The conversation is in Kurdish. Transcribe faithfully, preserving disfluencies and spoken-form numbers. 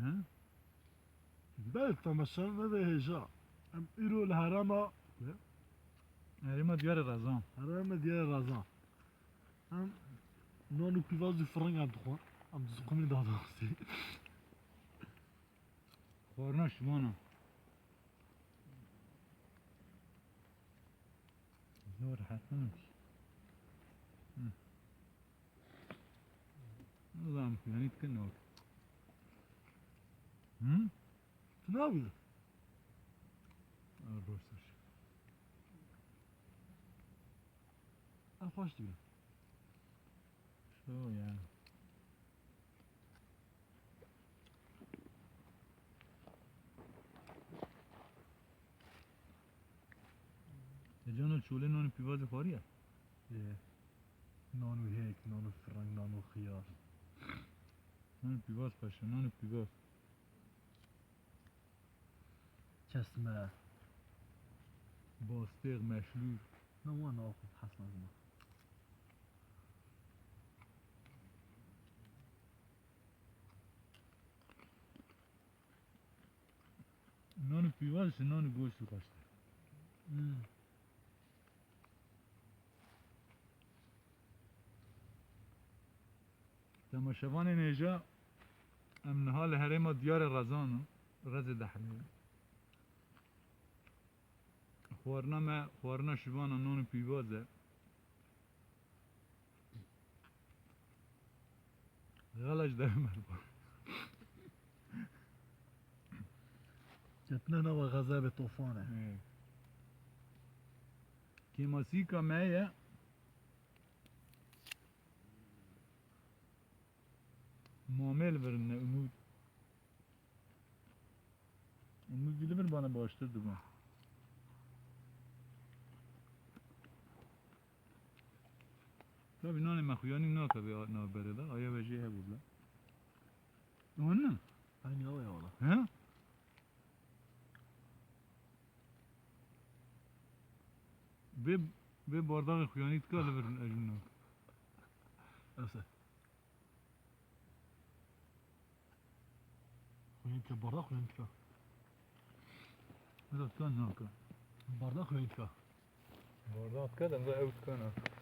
He? Belê temaşevan vebe hêja. Em îro li herêma, Herêma Diyarê Rezan. Herêma Diyarê Rezan. Em nan û pîvaz û firing em dixwin. Em ziqumê dadixwazî. Xwarina şivan e. Zor hetin. Hı. Nizam, yanî dikin ne wek. Hı? Tu nabî? Aa, roj ser. Ev xweş dibî. Şo ya. Ê cano çolê nan û pîvazê xwariye? Ê. Nan û hêk, nan û firing, nan û xiyar. Nan û pîvaz paşa, nan û pîvaz. Kesme. Bastêr, meşlûr. Na wan naxwin, hez nazim. Nan û pîvaz ji nan û goştî xweştir. Hmm. Temaşevanên hêja, em niha li herêma Diyarê Rezan in, Rezê Dehrê. Xwarina me, xwarina şivan a, nan û pîvaz e. Xela ji devê me re. Ketine nava xezebê tofanê. Ê. Kêmasîka me ye. Mamê li vir ne, Umûd. Umûd jî li vir bana baştir dibû. Tabî nanê me xuyanî nake vê navberê de, aya ve jê hebû bile. Hûn ne? Aynı hava ya valla. He? Vê, vê bardaxê xuyanî dika li vir ejûna. Ese. Xuyanî dika, bardax xuyanî dika. Bila dika naka. Bardax xuyanî dika. Bardax dika, dem da ew dika naka.